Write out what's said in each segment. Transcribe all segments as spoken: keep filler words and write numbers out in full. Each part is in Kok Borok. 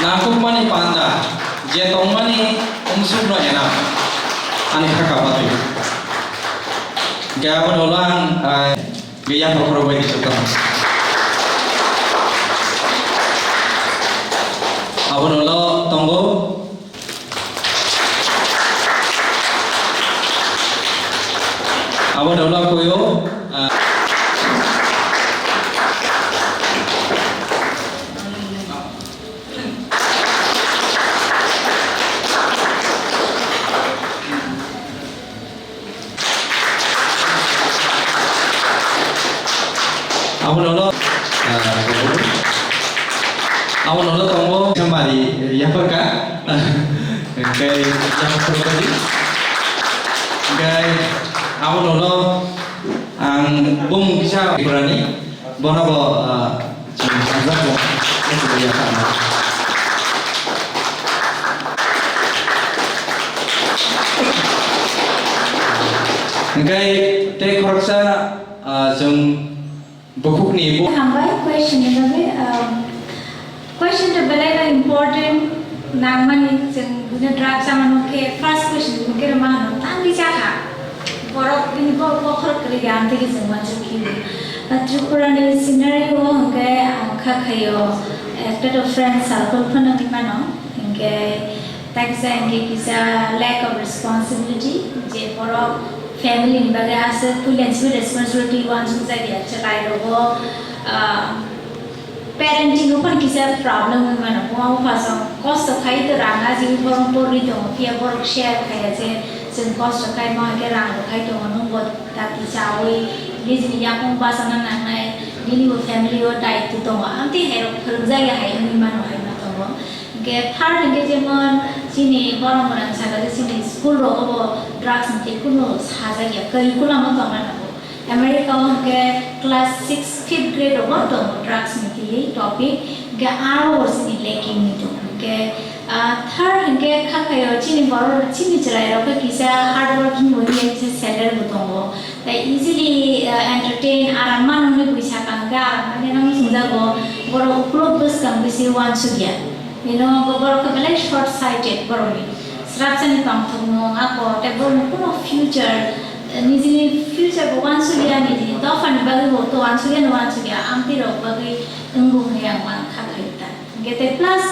Nangkukmani panda, je tongmani umsukno ena, ani kha kabatwi. Khe aboni ulo ang, ah, Gaya pokro bai di soto. Aboni ulo tongo. Aboni ulo kuyo, ah, Abo nono, ah, abo nono tongo sambari yapharka. Hingke yapharka di. Hingke abo nono ang bung kisa berani. Bono bo, ah, chwng hamjakgo, chwng ya kha. Hingke tei khoroksa, ah, chwng bukhukni bo- Hambai question ni bagwi, ah, Question to belai no important nangmani chwng buino drug chamano khe first question ni khe rwma hano tangwi chakha. Borok bini bo bokhorok kwrwi ya amtwi khe chwng uansuk khibi. Tripura ni scenario o hwnkhe ang kha khaio ekta to friend circle phano wngwi mano hwnkhe taksa hwnkhe kisa lack of responsibility je borok family ni bagwi aswk puila responsibility uansuk jak ya chwrai rogo, ah, Parenting o phano kisa problem wngwi mano, buma bupha song kosto khai to rang ajiwi borok porwi tongo, phiya borok share khaiya je chwng kosto khai mo hai khe rang rw khai tongo, nwng bo dati chawi nijini yakung bachana nangnai, nini bo family o daitw tongo, amtwi hai rok phwrwngjakya hai wngwi mano hai ma tongo. Hwnkhe third hwnkhe jemon chini borok rang saka je chini school rogo bo drugs ni khe kunu sajakya, curriculum o tongna nango. America o hwnkhe class six, fifth grade rogo tongo drugs ni twi topic, hwnkhe aro bo chini lacking ni tongo. Hwnkhe, ah, third hwnkhe kha khaio chini borok, chini chwrai rok khe kisa hard working bo hiya kisa salary bo tongo. Tai easily, ah, entertain, aram mano hwnwi bui saka hwnkhe aram mani nang swngjago, borok ukulok bwskang bisi uansukya. Bini ulo borok khe belai short sighted borokni. Srapsani tongthokno wngkha, tei borokni kuno future, eh, nijini future bo uansukya, nijini dophani bagwi bo to uansukya, no uansukya, amtwi rok bagwi wngbo hwnwi ang uankha khaio ta. Hwnkhe tei plus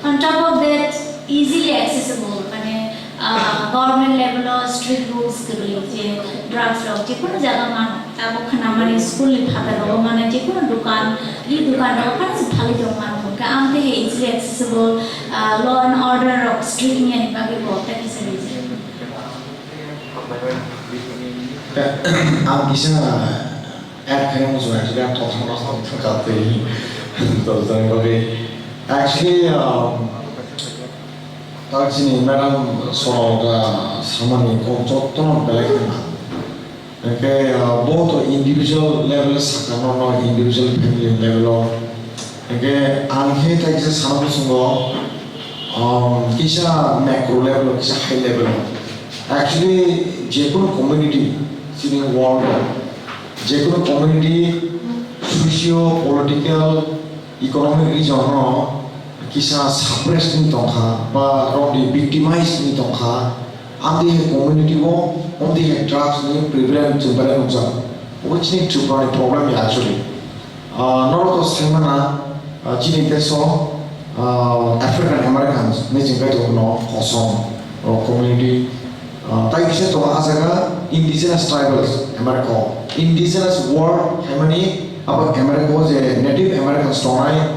on top of that easily accessible, mane, ah, government level o strict rules kwrwi je drugs rok jekunu jaga mano. Abo khwnamani school ni phataro mane jekunu dukan, e dukan rok phano se phalwi tong mano, hwnkhe amtwi hai easily accessible, ah, law and order rok strict wngya ni bagwi bo tei kisa rijak. Ang kisa add khaina muchung, actually ang tongthokma tongthok twi tongthokni bagwi. Actually, um, tak chini madam Sonal da samani kok jottono belai khna. Hingke, ah, bo to individual level saka no, no individual family level o. Hingke ang khe tai kisa sana muchungo, um, kisa macro level o, kisa high level o. Actually, jekunu community chini world o, jekunu community socio political economic reason no kisa suppress ni tongkha ba rokni victimize ni tongkha, amtwi hai community o amtwi hai drugs ni prevalent chwng belai nukjak. Obo chini Tripura ni problem ya actually. Ah, norok to sai mana, ah, chini desh o, ah, African Americans ni chwng kaitor no kosom, o community, ah, tai kisa tongo ah jaga indigenous tribals America o. Indigenous word haimani abo America o je Native Americans tongnai,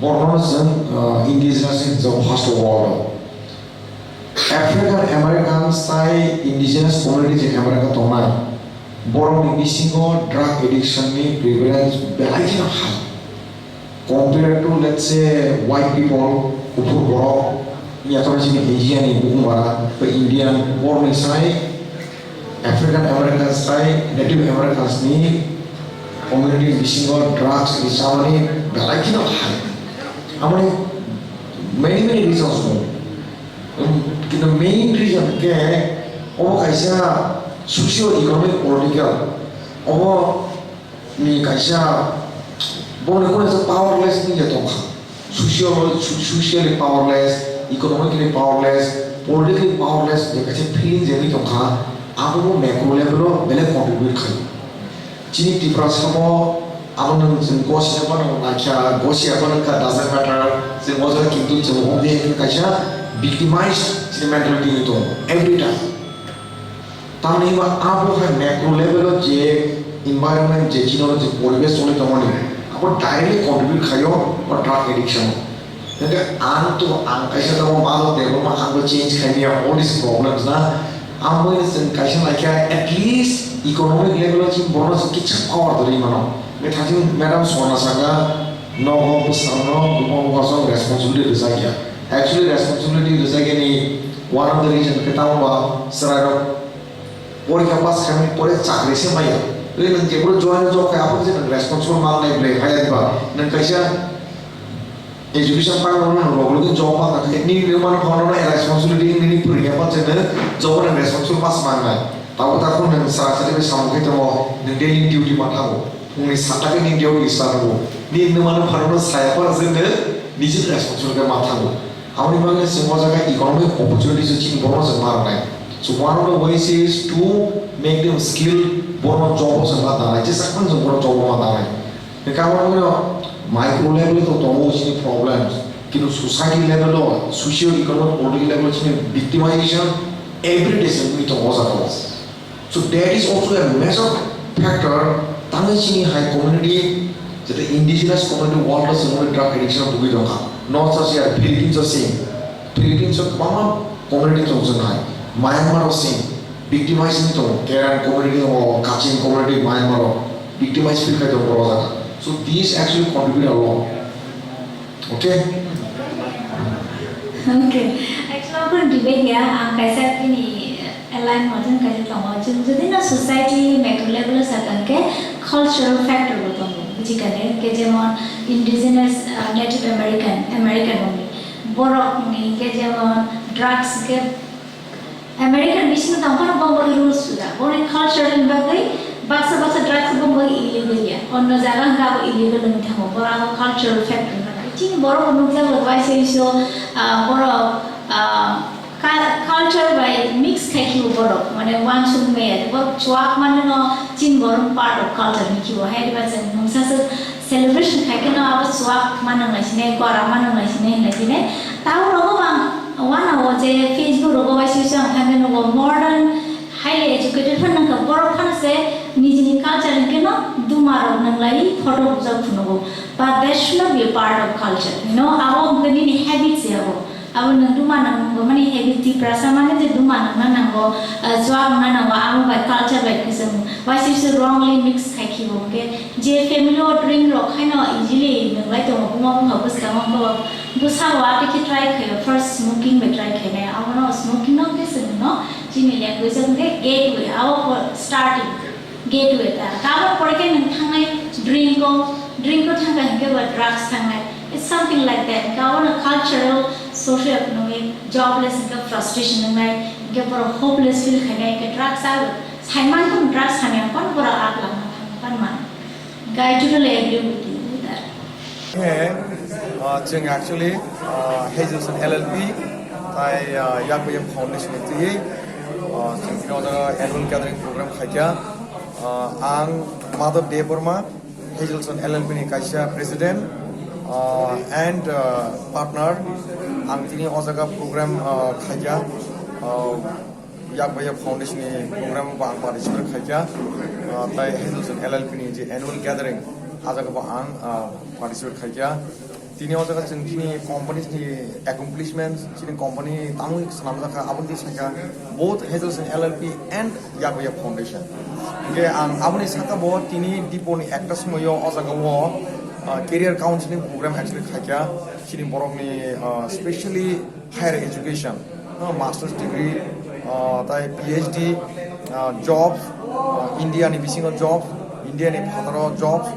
borokno chwng, ah, indigenous hinwi first world o. African Americans tai indigenous community je America tongnai, borokni bisingo drug addiction ni prevalence belai kheno hai. Compared to, let's say, white people, kuphur borok, yakni chini Asia ni bukhuk bara, ba Indian borokni sai African Americans tai Native Americans ni community bisingo drugs ni chamani belai kheno hai. Amoni many, many reasons dong. Um, kintu main reason khe obo kaisa socio economic political, obo ni kaisa boni kunu powerless ni je tongkha. Social, so-, socially powerless, economically powerless, politically powerless, je kaisa feeling je wngwi tongkha, abo bo macro level o belai contribute khai. Chini Tiprasa mo abo nwng chwng gosia phano naikha, gosia phano wngkha, doesn't matter, chwng o jaga kintu chwng wngwi kaisa victimized chini mentality wngwi tongo every time. Tamni hwnba abo hai macro level o je environment, je chini oro je poribesh choli tongmani, abo directly contribute khaio o drug addiction. Hwnkhe ang to, ang kaisa tabuk Madhav Debbarma, ang bo change khaimaya all these problems na. Ang bo chwng kaisa naikha, at least economic level o chini borokno chwng kisa power torwi mano. Hwnkhe thangching madam Swarna saka, nogo bwskango buma uansuk responsibility rwjakya. Actually responsibility rwjakya ni one of the reason khe tamo ba chwrairok porikha pass khaimani pore chakri se maya. Tei nwng jephuru join o job khai, aphuru se nwng responsible mangnai ble, haya diba? Nwng kaisa education pang rok nwng rok rok job ma kha khe, nini nwng mano phano no responsibility nini pwrwngya pa se nwng job nwng responsible pass mangnai. Tabuk takhuk nwng sara sari bai samung khai tongo, nwng daily duty ma thango. Phungni satta khe nini duty start wngo. Nini nwng mano phano no saya pa se nwng nijini responsible khe ma thango. Aboni bagwi chwng o jaga economic opportunities o chini borokno chwng ma rwnai. So one of the ways is to make them skill, borokno job o chwng ma danai, jesa phano chwng borok job o ma danai. Hwnkhe aboni bagwino micro level o tongo chini problems, kintu society level o, socio economic political level o chini victimization every day chwng nugwi tongo o jaga o. So that is also a major factor, tangwi chini hai community, jeta indigenous community world o chwng drug addiction o bugwi tongkha. Not just here, Philippines o same. Philippines o kwbangma community tong chwng hai. Myanmar o same. Victimize wngwi tongo. Karen community tongo, Kachin community Myanmar o. Victimize feel khai tongo borok o jaga. So these actually contribute a lot. Okay? Okay. Actually, okhon debate ya, ang kaisa bini align moten kaisa tongo. Chwng jodi no society macro level o sakha hwnkhe cultural factor bo tongo. Bujikha de, hwnkhe jemon indigenous, uh, Native American, American only. Borok ni hwnkhe jemon drugs hwnkhe American bisingo tongphano bongbo rules suda. Boni culture ni bagwi baksa baksa drugs bongbo illegal ya. Onno jaga hwnkhe abo illegal wngwi thango. Boro abo cultural factor wngkha. Chini borok bo nukjak logo waisa iso, ah, borok, ah, ka-, culture bai mix khai khibo borok. Mane wansuk maya. Borok chuak mano no chini borok part of culture ni khibo. Hai riba chwng mungsa swk celebration khai kheno abo chuak manang lai sine, gora manang lai sine hinlai sine. Tabo rogo bang wana o je Facebook rogo waisa iso ang thangkhe nugo modern, highly educated phan nangkha borok phano se nijini culture hinkhe no duma rok nanglai photo bujak phunugo. But that should not be a part of culture. You know, abo hwnkhe nini habit se abo. Abo nwng duma nang bo mani habit Tiprasa mane je duma nangna nango, ah, chuak nangna nango, abo bai culture bai khe chwng waisa se wrongly mix khai khibo hwnkhe je family o drink rok khaino easily nwnglai tongo buma buma bwskango hwnkhe bo bwsao abo khe try khaio, first smoking bai try khainai, abono smoking no hwnkhe chwngno chini language o hwnkhe gateway, abo starting. Gateway ta. Tabok pore khe nwng thangnai drink o, drink o thangkha hinkhe ba drugs thangnai. It's something like that. Hinkhe abono cultural, socio-economic, jobless hinkhe frustration wngnai, hinkhe borok hopeless feel khainai, hinkhe drugs a saiman phano drugs hamya phano borok aklangma thangma phano mano. Hinkhe I totally agree with you with that. He, uh, chwng actually, uh, Hazelson L L P tai, uh, Yakbaya Foundation ni twi, uh, chwng tini o jaga annual gathering program khaikha. Uh, ang Madhav Debbarma, Hazelson L L P ni kaisa president, uh, and, uh, partner. Ang tini o jaga program, uh, khaikha, uh, Yakbaya Foundation ni program bo ang participate khaikha, uh, tai Hazelson L L P ni je annual gathering, a jaga bo ang, uh, participate khaikha. Tini o jaga chwng chini company ni accomplishments, chini company tamwi swnamjak kha, aboni twi sakha both Hazelson L L P and Yakbaya Foundation. Hinkhe ang aboni saka bo tini dipor ni ekta somoio o jaga o, ah, career counseling program actually khaikha chini borok ni, ah, specially higher education, ah, master's degree, ah, tai P H D, ah, jobs, ah, India ni bisingo jobs, India ni phataro jobs,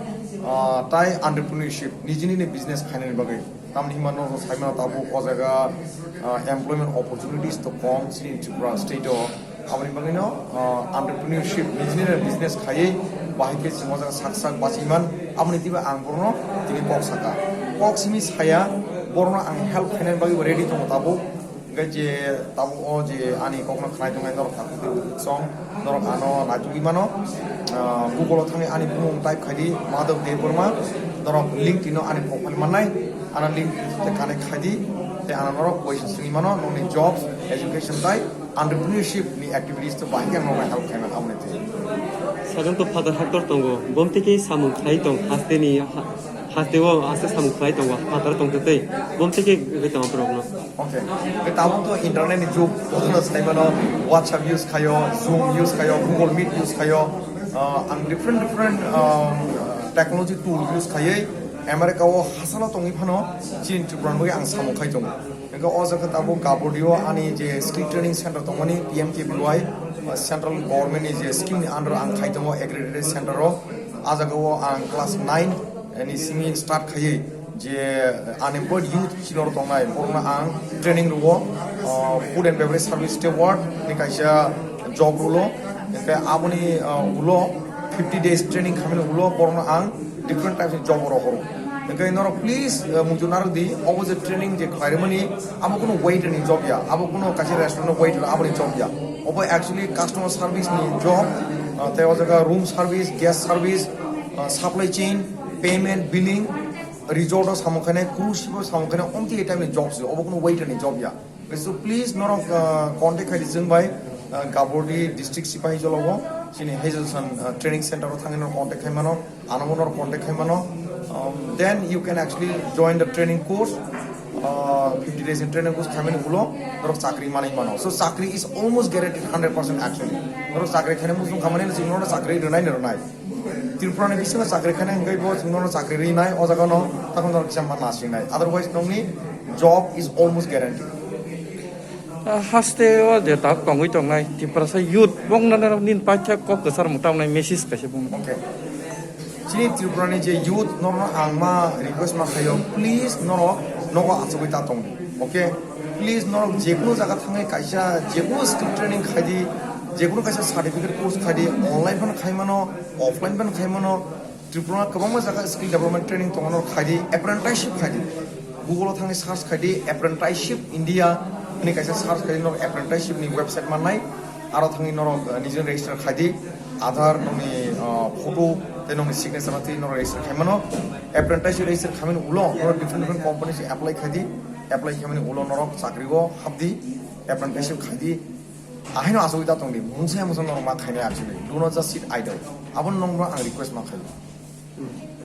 ah, tai entrepreneurship, nijini ni business khainani bagwi. Tamni hwnba norok saimano tabuk o jaga, ah, employment opportunities to kom chini Tripura state o. Aboni bagwino, ah, entrepreneurship, nijini business khaiwi bahai khe chwng o jaga sak sak bachwi man. Aboni twibo ang borokno tini kok saka. Kok simi saya, Borokno ang help khainani bagwi bo ready tongo tabuk. Hwnkhe je tabuk o je ani kokno khnai tongnai norok takhuk tei bukhuk song, norok ano naitugwi mano. Ah, Google o thangwi ani bumung type khai di, Madhav Debbarma, norok LinkedIn o ani profile mannai, ano LinkedIn tei connect khai di, tei ano norok question swngwi mano, nokni jobs, education tei entrepreneurship ni activities to bahai khe ang norokno help khaimano aboni twi. Sajakto phatar haktor tongo, bom tei khe samung khlai tong, hasteni ha-, hasteo aswk samung khlai tongo, phatar tongtwi tei, bom tei khe wngwi tongo borokno. Okay. Hwnkhe tabuk to internet ni jug, bothano sai mano, WhatsApp use khayo, Zoom use khayo, Google Meet use khayo, uh, ang different different, um, technology tool use khaiwi America o hasalo tongwi phano chini Tripura ni bagwi ang samung khai tongo. Hwnkhe o jaga tabuk Gabordi o ani je skill training center tongmani P M K V Y, uh, central government ni je scheme ni under ang khai tongo accredited center o. A jaga o ang class nine ni simi start khaiwi je unemployed youth chino tongnai borokno ang training rwo, uh, food and beverage service steward ni kaisa job rolo, hwnkhe aboni, uh, ulo fifty days training khamani ulo borokno ang different types of job rok horo. Hwnkhe norok please, uh, muitu narwk di, obo je training je khlaimani, abo kuno waiter ni job ya, abo kuno kaisa restaurant waiter aboni job ya. Obo actually customer service ni job, uh, tei o jaga room service, gas service, uh, supply chain, payment, billing, resort o samung khainai, cruise ship o samung khainai, omtwi type ni job se, obo kuno waiter ni job ya. So please norok, uh, contact khai di chwng bai, uh, Gabordi district Sipahi Jala o chini Hazelson, uh, training center o thangwi norok contact khai mano, ano bo norok contact khai mano. Um, then you can actually join the training course. Uh, fifty days in training course khaimani ulo norok chakri manwi mano. So chakri is almost guaranteed hundred percent actually. Norok chakri khainai muchung khamani chwng norok chakri rwnai ni rwnai. Tripura ni bisingo chakri khainai hwnkhe bo chwng norok chakri rwnai, o jaga no takon norok kisa ma nasingnai. Otherwise nokni job is almost guaranteed. Ah, haste o je tak tongwi tongnai Tiprasa youth bongna nini paithak kok kwchar mung tamnai message kaisa bung. Okay. Chini Tripura ni je youth norok ang ma request ma khayo, please norok nogo achugwi ta tong. Okay. Please norok jekunu jaga thangwi kaisa jekunu skill training khai di, jekunu kaisa certificate course khai di, online phano khai mano, offline phano khai mano. Tripura kwbangma jaga skill development training tongo, norok khai di, apprenticeship khai di. Google o thangwi search khai di, apprenticeship India hwnwi kaisa search khai di, norok apprenticeship ni website mannai. Aro thangwi norok, uh, nijini register khai di, Aadhaar, nokni, uh, photo tei nokni signature no twi norok register khai mano. Apprenticeship register khaimani ulo norok different different company se apply khai di, apply khaimani ulo norok chakri o hap di, apprenticeship khai di. Ahaino achugwi ta tong di, mungsa mungsa norok ma khainai actually, do not just sit idle. Abono norok ang request ma khaio.